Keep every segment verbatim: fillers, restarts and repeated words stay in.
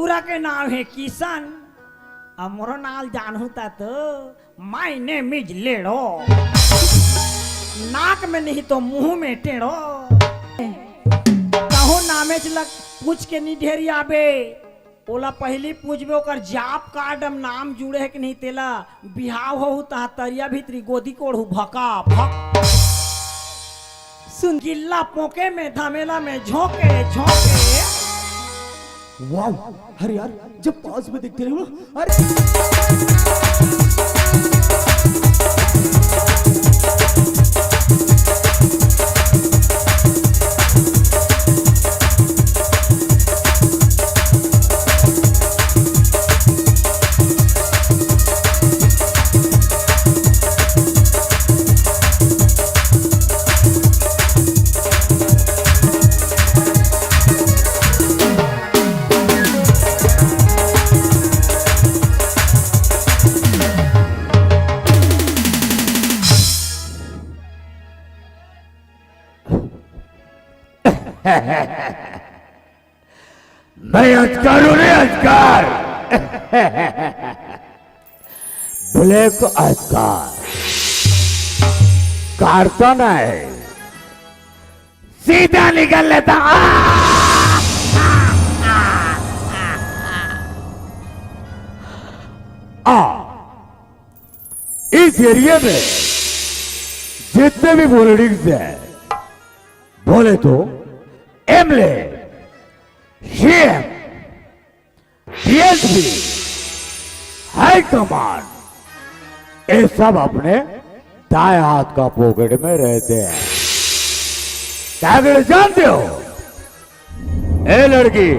पूरा के नाम हे किशन। अब मोरो नाम जानहू ता तो, my name is लेड़ो। नाक में नहीं तो मुंह में टेढ़ो। कहूँ नामेच लग पूछ के नहीं ढेरी आबे। ओला पहिली पूछबे ओकर जॉब कार्ड म नाम जुड़े हे कि नहीं तेला। बिहाव होहू तहाँ तरिया भीतरी गोदी कोड़हू भका भक। सुन गिल्ला पोके में धमेला में झोंके झोंके। वाओ, अरे यार, जब पास में देखते रहे हो, अरे मैं अजगर हूँ रे, अजगर। ब्लैक अजगर। काटता नहीं, सीधा निगल लेता। आ, आ, इस एरिया में जितने भी पॉलिटिक्स हैं, बोले तो MLA, CM, DSP, high command, ये सब अपने दाएं हाथ का पॉकेट में रहते हैं। क्या कर जानते हो? ए लड़की,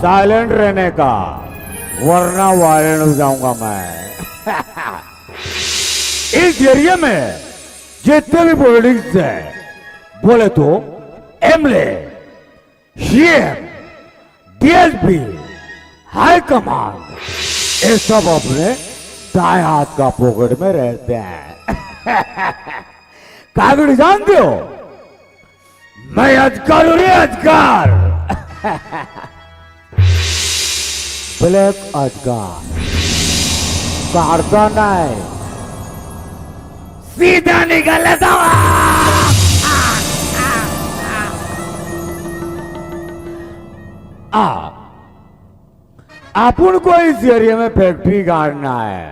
साइलेंट रहने का, वरना वायलेंट हो जाऊंगा मैं। इस एरिया में जितने भी पॉलिटिक्स है, बोले तो MLA, CM, DSP, high command, ये सब अपने दाएं हाथ का पॉकेट में रहते हैं। कागड़ जानते हो? मैं अजगर हूँ रे, अजगर। ब्लैक अजगर। काटता नहीं, सीधा निगल लेता। आ, अपन को इस एरिया में फैक्ट्री गाड़ना है,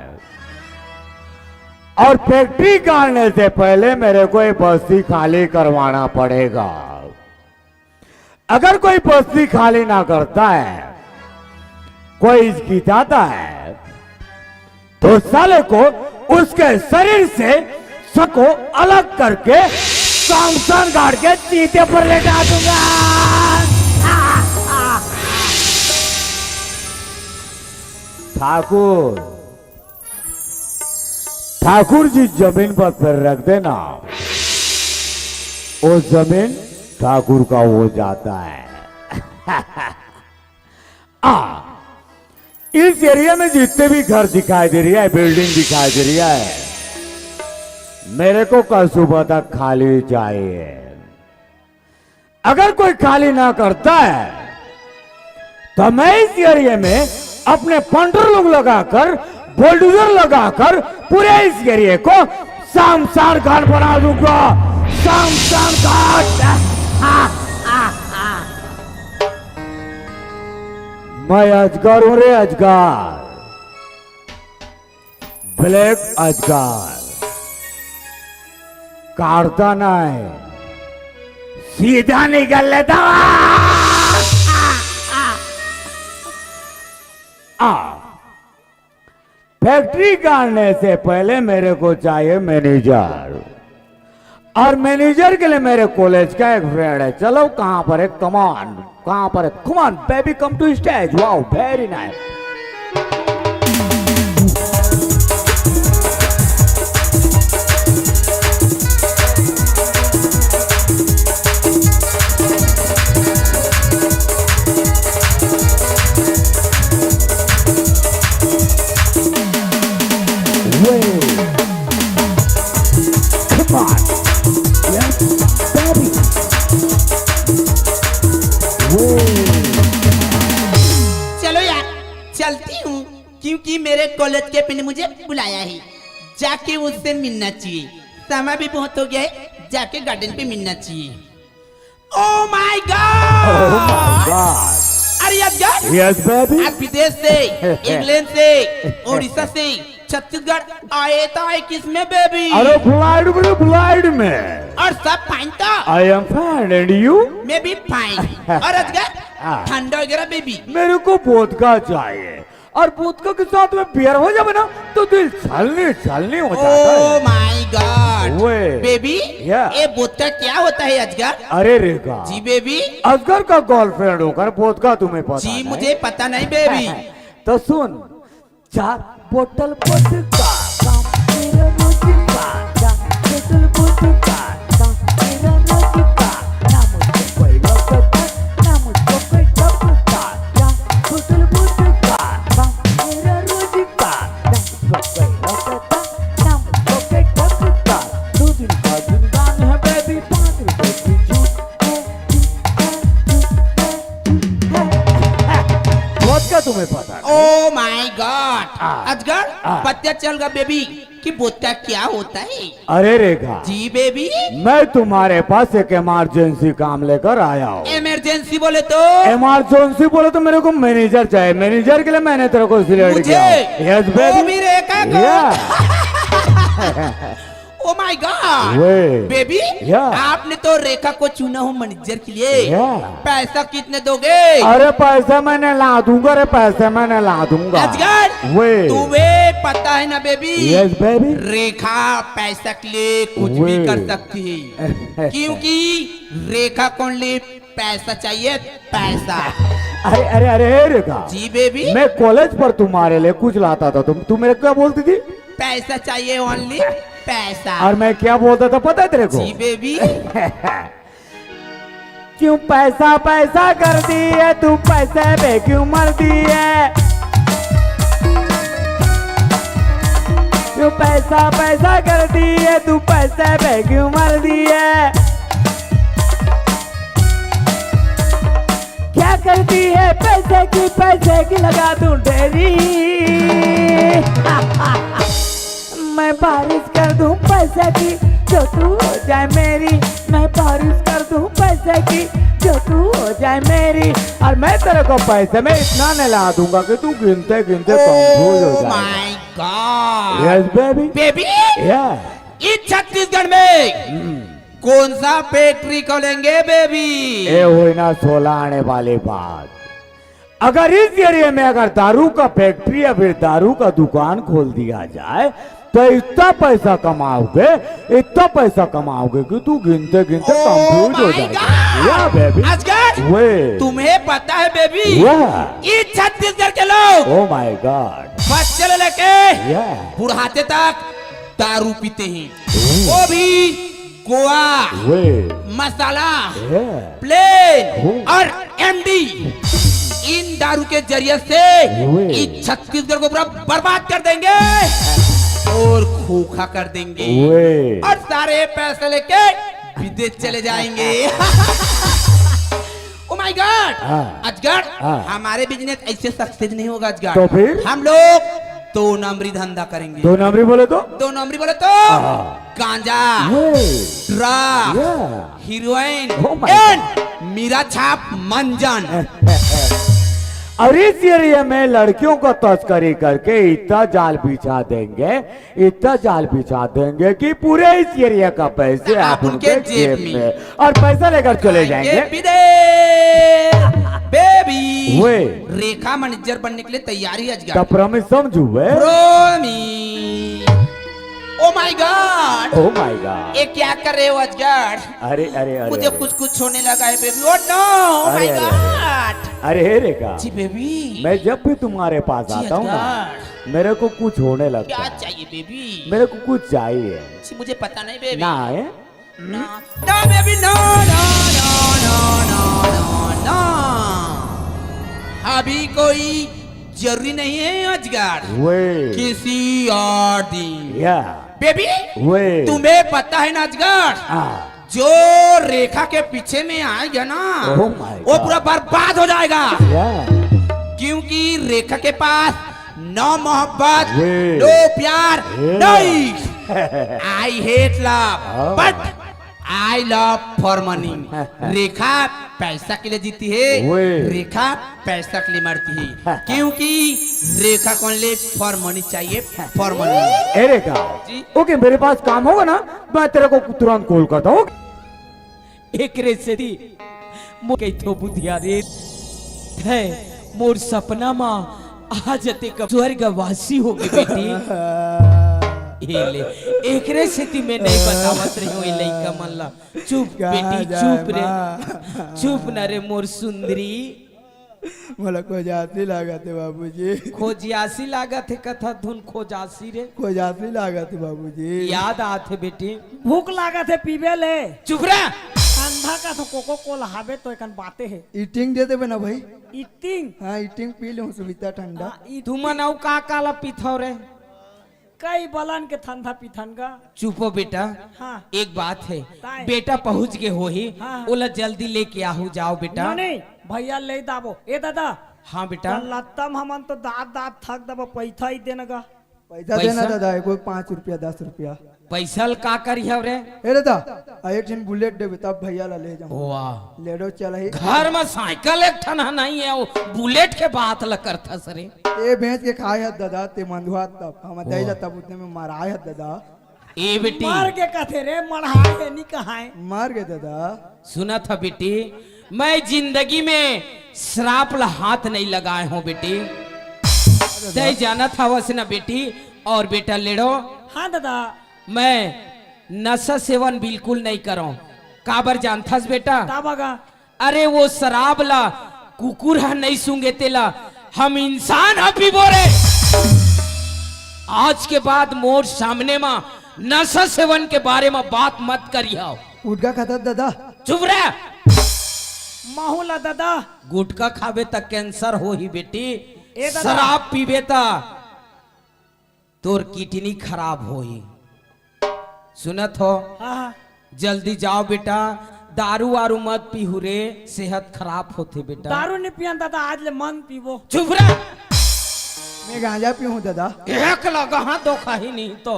और फैक्ट्री गाड़ने से पहले मेरे को ये बस्ती खाली करवाना पड़ेगा। अगर कोई बस्ती खाली ना करता है, कोई हिचकिचाता है, तो साले को उसके शरीर से सबको अलग करके शमशान घाट के चीते पर लेटा दूंगा। ठाकुर, ठाकुर जिस जमीन पर पैर रख देना, वो जमीन ठाकुर का हो जाता है। आ, इस एरिया में जितने भी घर दिखाई दे रही है, बिल्डिंग दिखाई दे रही है, मेरे को कल सुबह तक खाली चाहिए। अगर कोई खाली ना करता है, तो मैं इस एरिया में अपने पंटर लोग लगाकर, बुलडोजर लगाकर पूरे इस एरिया को शमशान घाट बना दूंगा। शमशान घाट। मैं अजगर हूं रे, अजगर। ब्लैक अजगर। काटता नहीं, सीधा निगल लेता। आ, फैक्ट्री काटने से पहले मेरे को चाहिए मैनेजर, और मैनेजर के लिए मेरे कॉलेज का एक फ्रेंड है। चलो, कहां पर है? कम ऑन, कहां पर है? Come on baby, come to stage. Wow, very nice. Come on. Yes, baby. Whoa. कि मेरे कॉलेज के फ्रेंड ने मुझे बुलाया है, जाके उससे मिलना चाहिए। समय भी बहुत हो गया है, जाके गार्डन पे मिलना चाहिए। Oh my God! Oh my God! अरे यार, Yes, baby. आप विदेश से, इंग्लैंड से, उड़ीसा से, छत्तीसगढ़ आए तो आए किस में, बेबी? अरे फ्लाइट में, फ्लाइट में. और सब फाइन तो? I am fine and you? मैं भी फाइन। और अजगर, हाँ. ठंडा वगैरह, बेबी? मेरे को वोदका चाहिए, और वोदका के साथ में बियर हो जावे ना, तो दिल छलनी छलनी हो जाता Oh है. my God! ओए. बेबी, या. ये वोदका क्या होता है, अजगर? अरे रेखा, जी बेबी। अजगर का गर्लफ्रेंड होकर वोदका तुम्हें पता जी, नहीं? मुझे पता नहीं, बेबी। तो सुन, चार बोतल वोदका, काम तेरा रोज का, चार बोतल वोदका, काम तेरा रोज का, ना मुझको कोई रोकता, ना मुझको कोई टोकता, चार बोतल वोदका, काम तेरा रोज का, ना मुझको कोई रोकता, ना मुझको कोई टोकता, दो दिन का गुणगान है बेबी, पाँच रुपए की छूट है, छूट है, छूट है, छूट है. वोदका तुम्हें पता नहीं? Oh my God! आ. अजगर, आ. पता चल गया, बेबी, कि वोदका क्या होता है? अरे रेखा, जी बेबी। मैं तुम्हारे पास एक इमरजेंसी काम लेकर आया हूँ. इमरजेंसी बोले तो? इमरजेंसी बोले तो मेरे को मैनेजर चाहिए, मैनेजर के लिए मैंने तेरे को सिलेक्ट मुझे? किया. यस वो बेबी. भी रेखा को? या. Oh my God! वे. बेबी, या. आपने तो रेखा को चुना हो मैनेजर के लिए। या. पैसा कितने दोगे? अरे पैसे मैं नहीं ला दूंगा रे, पैसे मैं नहीं ला दूंगा. अजगर, वे. तुम्हें पता है ना बेबी, यस बेबी. रेखा पैसा के लिए कुछ भी वे. कर सकती है, क्योंकि रेखा को only पैसा चाहिए, पैसा। अरे अरे अरे रेखा, जी बेबी। मैं कॉलेज पर तुम्हारे लिए कुछ लाता था, तुम तुम मेरे को क्या बोलती थी? पैसा चाहिए, only पैसा। और मैं क्या बोलता था पता है तेरे को? जी बेबी। क्यों पैसा पैसा कर दी है तू, पैसे पे क्यों मर दी है? क्यों पैसा पैसा कर दी है तू, पैसे पे क्यों मर दी है? क्या करती है पैसे की, पैसे की लगा दूं ढेरी। मैं बारिश कर दूं पैसे की, जो तू हो जाए मेरी। मैं बारिश कर दूं पैसे की, जो तू हो जाए मेरी। और मैं तेरे को पैसे में इतना नहला दूंगा कि तू गिनते गिनते कंफ्यूज हो Oh जाएगा। my God। Yes baby. Baby, या। इस छत्तीसगढ़ में कौन सा फैक्ट्री खोलेंगे बेबी? ए हुई ना सोलह आने वाली बात। अगर इस एरिया में अगर दारू का फैक्ट्री या फिर दारू का दुकान खोल दिया जाए तो इतना पैसा कमाओगे, इतना पैसा कमाओगे कि तू गिनते गिनते Oh कंफ्यूज हो my जाएगा। God! या बेबी। अजगर, वे। तुम्हें पता है बेबी, या। इस छत्तीसगढ़ के लोग ओ माय गॉड। बच्चे से लेके या। बुढ़ाते तक दारू पीते हैं, वो भी गोवा, वे। मसाला, या। प्लेन हम्म। और एमडी। इन दारू के जरिए से ओए। इस छत्तीसगढ़ को पूरा बर्बाद कर देंगे और खोखा कर देंगे ओए। और सारे पैसे लेके विदेश चले जाएंगे। Oh my God! हाँ। अजगर, हाँ। हमारे बिजनेस ऐसे सक्सेस नहीं होगा अजगर। तो फिर? हम लोग दो नंबरी धंधा करेंगे। दो नंबरी बोले तो? दो नंबरी बोले तो हाँ। गांजा, वे। ड्रग, या। Heroin Oh my and Meera छाप मंजन। और इस एरिया में लड़कियों को तस्करी करके इतना जाल बिछा देंगे, इतना जाल बिछा देंगे कि पूरे इस एरिया का पैसे आप आप उनके उनके जेब जेब में। में और पैसा लेकर चले जाएंगे। ये विदेश बेबी। वे। रेखा मैनेजर बनने के लिए तैयार ही अजगर। तो प्रॉमिस समझू वे। Promise. Oh my God! Oh my God. ये क्या कर रहे हो अजगर? अरे अरे अरे मुझे अरे। कुछ कुछ होने लगा है बेबी। Oh no! Oh अरे, my अरे, God! अरे हे रेखा, जी बेबी। मैं जब भी तुम्हारे पास जी आता हूँ ना, अजगर। मेरे को कुछ होने लगता क्या है। चाहिए बेबी? मेरे को कुछ चाहिए। जी मुझे पता नहीं बेबी। ना है? ना, ना बेबी, ना, ना, ना, ना, ना, ना। अभी कोई जरूरी नहीं है अजगर। वे। किसी और दिन। या। बेबी, वे। तुम्हें पता है ना अजगर, हाँ। जो रेखा के पीछे में आएगा ना, Oh my वो God। पूरा बर्बाद हो जाएगा, या। क्योंकि रेखा के पास No मोहब्बत, वे। No प्यार, वे। नहीं। I hate love, हाँ। But I love for money। रेखा पैसा के लिए जीती है, वे। रेखा पैसा के लिए मरती है, क्योंकि रेखा को only for money चाहिए, for money। A Rekha, ji. OK, मेरे पास काम होगा ना, मैं तेरे को तुरंत कॉल करता हूँ। एकरे सेती मोर कहिथो बुधिया रे, है मोर सपना मा आ जते कब स्वर्गवासी होगे बेटी। ए ले, एकरे सेती मैं नहीं बतावत रही हूँ ए लइका मन ला। चुप कहाँ बेटी, जाए चुप रे, माँ? चुप न रे मोर सुंदरी। मोला खोजासी लागत हे बाबूजी। खोजियासी लागत हे, कथा धुन खोजासी रे। खोजासी लागत हे बाबूजी। याद आत हे बेटी। भूख लागत हे, पीबे ले। चुप रह। ठंडा का तो कोको कोला हावे तो एकन बाते हे। ईटिंग दे देबे ना भाई। ईटिंग? हाँ, ईटिंग पी लूँ, सुविधा ठंडा। हाँ, ई तुमन अउ का काला पीथव रे? कई बलन के ठंडा पीथन गा। चुपो बेटा। हाँ। एक बात हे, ताय। बेटा पहुँच गे होही, हाँ। ओला जल्दी लेके आहू, जाओ बेटा। नहीं, नहीं, भैया ले दाबो। ए दादा। हाँ बेटा। लत्तम हमन तो दात दात थक दबो, पैसा ही देना गा। पैसा देना पैसा? दादा, कोई पाँच रुपया, दस रुपया। पैसा ल का करिहव रे? ए दादा, आ एक झन बुलेट देबे तब भैया ला ले जाऊँ। वाह। लेडो चल ही। घर में साइकिल एक ठन ह नहीं हे, वो बुलेट के बात ल करथस रे। ए बेच के खाए हत दादा, ते मंदुआ तब हम दई ला तब उतने में मराए हत दादा। ए बेटी। मर के कथे रे, मढ़ाए हे, नी कहाए। मर गे दादा। सुनत ह बेटी, मैं जिंदगी में शराब ला हाथ नहीं लगाए हूँ बेटी। तय जानत हवस ना बेटी, और बेटा लेड़ो। हाँ दादा। मैं नशा सेवन बिल्कुल नहीं करों। काबर जानथस बेटा? का बगा? अरे वो शराब ला कुकुर ह नहीं सूंघे तेला हम इंसान ह पीबो रे। आज के बाद मोर सामने मा नशा सेवन के बारे मा बात मत करिहव। गुटखा खाथस दादा। चुप रह। महू ला दादा। गुटखा खाबे त कैंसर होही बेटी। ए दादा। शराब पीबे त तोर किडनी खराब होही। सुनत हो? हाँ, हाँ। जल्दी जाओ बेटा, दारू वारू मत पीहू रे, सेहत खराब होथे बेटा। दारू नहीं पियन दादा, आज ले मंद पीबो। चुप रह। मैं गांजा पीहूँ दादा। एक लगा हाँ धोखा ही नहीं तो।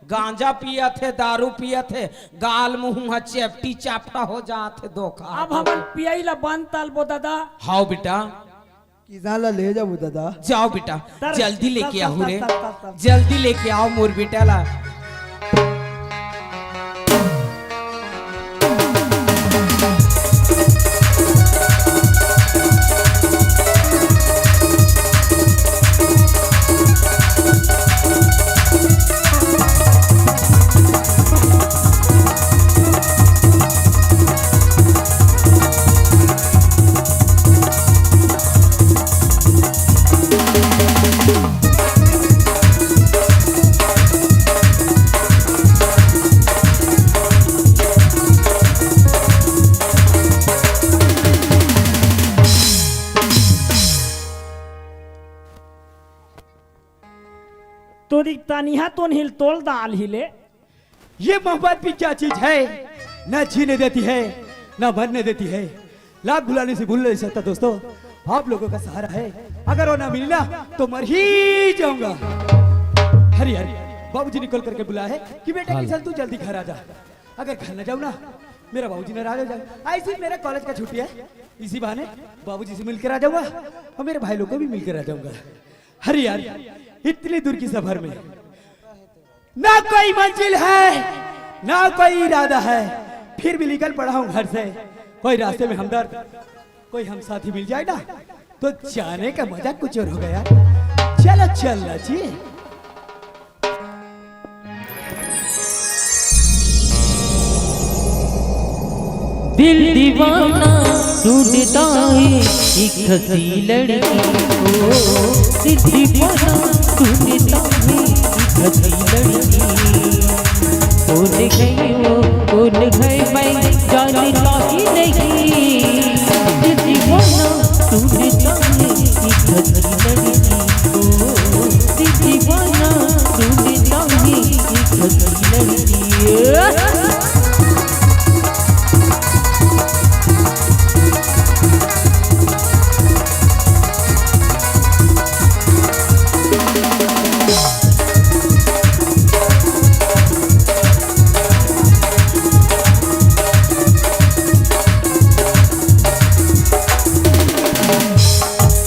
गांजा पियत हे, दारू पियत हे, गाल मुंह ह चेपटी चापटा हो जात हे धोखा। अब हमन पियई ला बंद तलबो दादा। हाव बेटा। किसान ला ले जाबो दादा। जाओ बेटा, तर, जल्दी लेके तर, आओ तर, रे। तर, तर, तर। जल्दी लेके आओ मोर बेटा ला। तोरी तनिहा तोन हिल तोल दाल हिले। ये मोहब्बत भी क्या चीज है, ना जीने देती है, ना मरने देती है। लाख बुलाने से भूल नहीं सकता दोस्तों, आप लोगों का सहारा है। अगर वो ना मिलना तो मर ही जाऊंगा। हरी हरी, बाबूजी ने कॉल करके बुलाया है कि बेटा किशन, तू जल्दी घर आ जा। अगर घर ना जाऊँ ना, मेरा बाबूजी नाराज हो जाए। ऐसे ही मेरा कॉलेज का छुट्टी है, इसी बहाने बाबूजी से मिलकर आ जाऊंगा और मेरे भाई लोग को भी मिलकर आ जाऊंगा। अरे यार, इतनी दूर की सफर में ना कोई मंजिल है, ना कोई इरादा है, फिर भी निकल पड़ा हूँ घर से। कोई रास्ते में हमदर्द, कोई हम साथी मिल जाए ना, तो जाने का मजा कुछ और होगा यार। चलो चल जी। दिल दीवाना ढूंढता है एक हसी लड़की को। दिल दीवाना ढूंढता है एक हसी लड़की। कौन है वो, कौन है, मैं जानता ही नहीं। दिल दीवाना ढूंढता है एक हसी लड़की को। दिल दीवाना ढूंढता है एक हसी लड़की।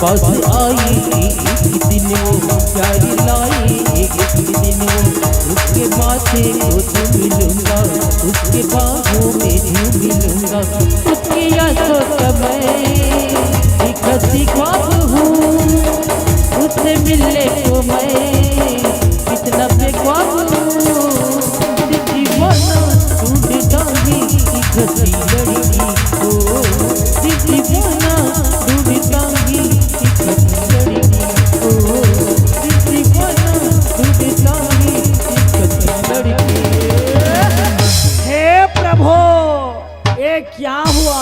पास आएगी एक दिन वो, प्यार लाएगी एक दिन वो। उसके माथे को चूम लूंगा, उसके बाहों में झूम लूंगा। उसकी यादों का मैं एक हंसी ख्वाब हूँ, उससे मिलने को मैं कितना बेख्वाब हूँ। दीवाना ढूंढता ही एक हंसी लड़की को, दीवाना ढूंढता ही एक हंसी लड़की को, दीवाना ढूंढता ही एक हंसी लड़की। हे प्रभु, ये क्या हुआ?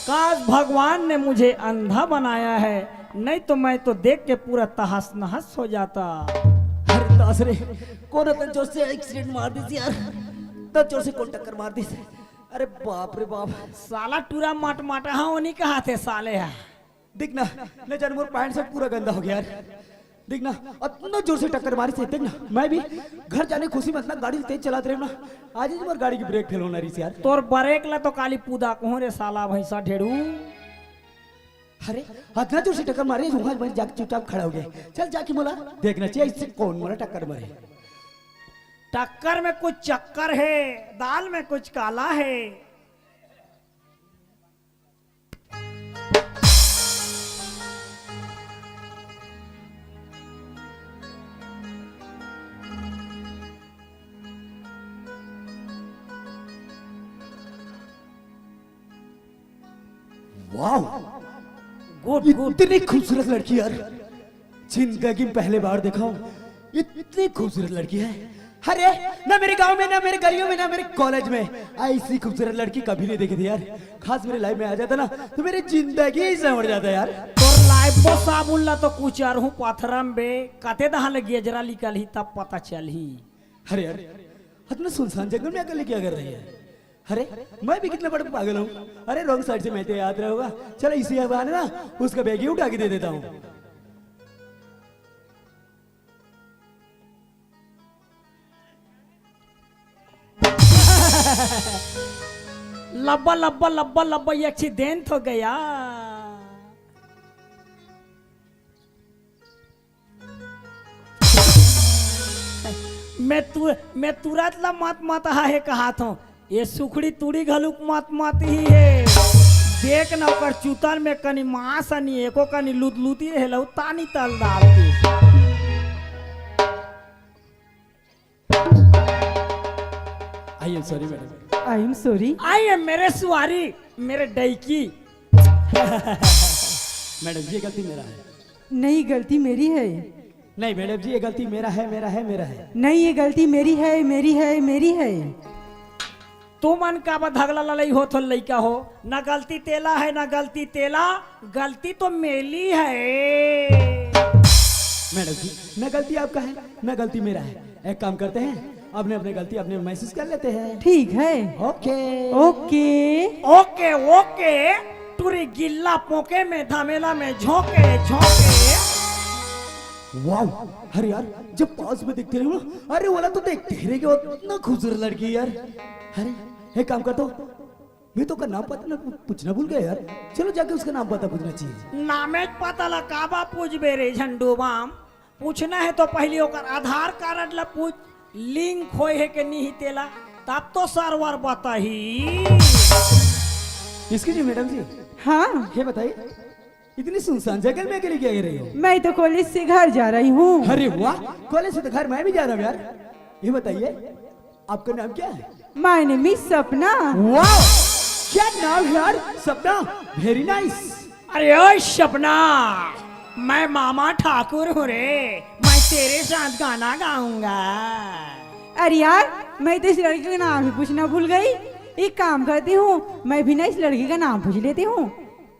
काश भगवान ने मुझे अंधा बनाया है, नहीं तो मैं तो देख के पूरा तहस नहस हो जाता। अरे दास रे, कोन अतना जोर से एक्सीडेंट मार दिस यार। अतना जोर से कोन टक्कर मार दिस? अरे बाप रे बाप। साला टूरा मटमटहा ओनी कहाथे साले हा। देख ना, ले जान मोर पैंट शर्ट पूरा गंदा हो गया यार। देख ना, अतना जोर से टक्कर मारिस हे। देख ना, मैं भी घर जाने खुशी में अतना गाड़ी तेज चलात रहेंव ना, आज ही मोर गाड़ी के ब्रेक फेल होना रहिस यार। तोर ब्रेक ला तो काली पूदा कहूं रे साला भैंसा ढेड़ू। अरे, अतना जोर से टक्कर मारे, वहां मैं जाके चुपचाप खड़ा हो गया। चल जाके मोला देखना चाहिए, इससे कौन मोला टक्कर मारे। टक्कर में कुछ चक्कर है, दाल में कुछ काला है। वाह, गुड गुड। इतनी खूबसूरत लड़की यार, जिंदगी में पहले बार देखा हूँ, इतनी खूबसूरत लड़की है। अरे, ना मेरे गांव में, ना मेरे गलियों में, ना मेरे कॉलेज में ऐसी खूबसूरत लड़की कभी नहीं देखी थी यार। खास मेरे लाइफ में आ जाता ना, तो मेरी जिंदगी ही संवर जाता यार। तोर लाइफ को साबुन ला तो कुचरहूं पथरा म बे, कते दहा ले गेजरा निकलही तब पता चलही। अरे यार, इतना सुनसान जंगल में अकेले क्या कर रही है? अरे, मैं भी कितना बड़ा पागल हूँ। अरे, रॉन्ग साइड से मैं तो याद रहा होगा। चलो, इसी बहाने ना उसका बैग ही उठा के दे देता हूँ। लब्बा लब्बा लब्बा लब्बा, ये अच्छी देन तो गया। मैं तु-, मैं तुरंत ला मत मत हा हे कहात हूँ। ये सुखड़ी तुड़ी घलुक मत मत ही हे। देख न ओकर चुतन में कनी मांस अनी एको कनी लुतलुती रहे लउ तानी तल डाल के। I am sorry madam। I am sorry। I am मेरे सुआरी, मेरे डैकी। मैडम, ये गलती मेरा है। नहीं, गलती मेरी है। नहीं मैडम जी, ये गलती मेरा है, मेरा है, मेरा है। नहीं, ये गलती मेरी है, मेरी है, मेरी है। तुमन काबर धगला ललई होत हो लइका हो? ना गलती तेला है, ना गलती तेला, गलती तो मेली है। मैडम जी, ना गलती आपका है, ना गलती मेरा है। एक काम करते हैं, अपने अपने गलती अपने महसूस कर लेते हैं। ठीक है। ओके। ओके। ओके ओके। टूरी गिल्ला पोके में धमेला में झोंके झोंके। वाओ, अरे यार, जब पास में देखते रहो ना, अरे वाला तो देखते ही रह गया, इतना खूबसूरत लड़की है यार। अरे, एक काम कर दो, मैं तो ओकर नाम पता ना पू-, पूछना भूल गया यार। चलो जाके उसका नाम पता पूछना चाहिए। नामे पता ला काबा पूछबे रे झंडू बाम? पूछना है तो पहले ओकर आधार कार्ड ला पूछ, लिंक होए है के नहीं तेला, तब तो सर्वर बताही। Excuse me madam जी। हाँ। ये बताइए, इतनी सुनसान जंगल में अकेले क्या कर रही हो? मैं तो कॉलेज से घर जा रही हूँ। अरे वाह, कॉलेज से तो घर मैं भी जा रहा हूँ यार। ये बताइए, आपका नाम क्या है? My name is सपना। वाह, क्या नाम है यार, सपना। Very nice। अरे ओ सपना, मैं मामा ठाकुर हूँ रे, मैं तेरे साथ गाना गाऊंगा। अरे यार, मैं तो इस लड़की का नाम ही पूछना भूल गई। एक काम करती हूँ, मैं भी ना इस लड़की का नाम पूछ लेती हूँ,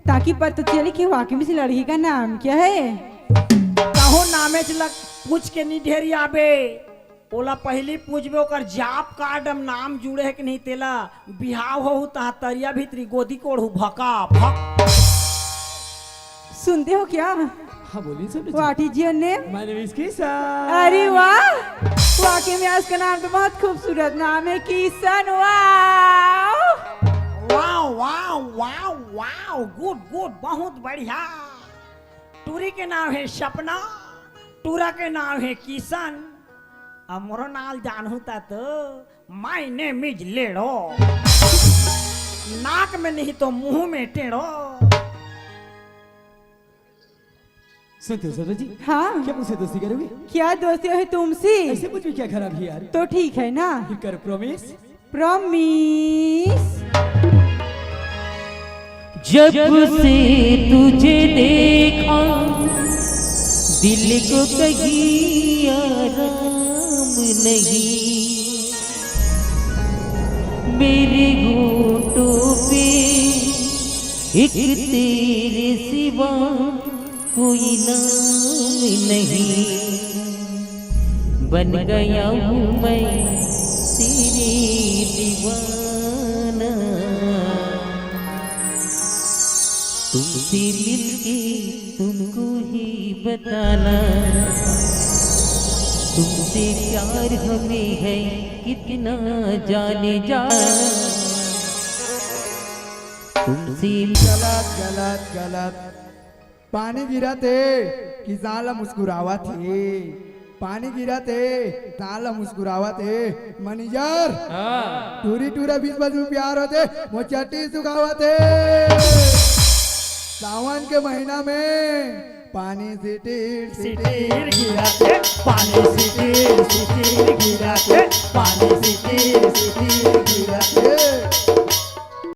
ताकि पता चले कि वाकई में इस लड़की का नाम क्या है। कहो नामे च लग पूछ के नहीं ढेरी आबे। ओला पहिली पूछबे ओकर जॉब कार्ड म नाम जुड़े हे कि नहीं तेला। बिहाव होहू तहाँ तरिया भीतरी गोदी कोड़हू भका भक। सुनते हो क्या? हाँ बोलिए सब। What is your name? My name is Kishan. अरे वाह, वाकई में आज का नाम तो बहुत खूबसूरत नाम है किशन। वाह वाह वाह वाह वाह, गुड गुड, बहुत बढ़िया। टूरी के नाम हे सपना, टूरा के नाम हे किशन, अउ मोरो नाम जानहू ता तो, my name is लेड़ो। नाक में नहीं तो मुंह में टेढ़ो। सुनते हो सरला जी? हाँ। क्या मुझसे दोस्ती करोगी? क्या दोस्ती है तुमसे? ऐसे मुझ में क्या खराबी है यार? तो ठीक है ना? फिर करो promise। Promise। जब से तुझे देखा, दिल को कहीं आराम नहीं। मेरे होठों पे एक तेरे सिवा कोई नाम नहीं। बन गया हूँ मैं तेरे दीवाना। तुमसे मिलके तुमको ही बताना, तुमसे प्यार हमें है कितना, जाने जा। तुमसे गलत, गलत, गलत। पानी गिरत हे, किसान ला मुस्कुरावत हे। पानी गिरत हे, किसान ला मुस्कुरावत हे। मैनेजर, हाँ। टूरी टूरा बीच बीच में प्यार होथे, मोर चड्डी सुखावत हे। सावन के महीना में पानी सिटीर सिटीर गिरत हे, पानी सिटीर सिटीर गिरत हे, पानी सिटीर सिटीर गिरत हे।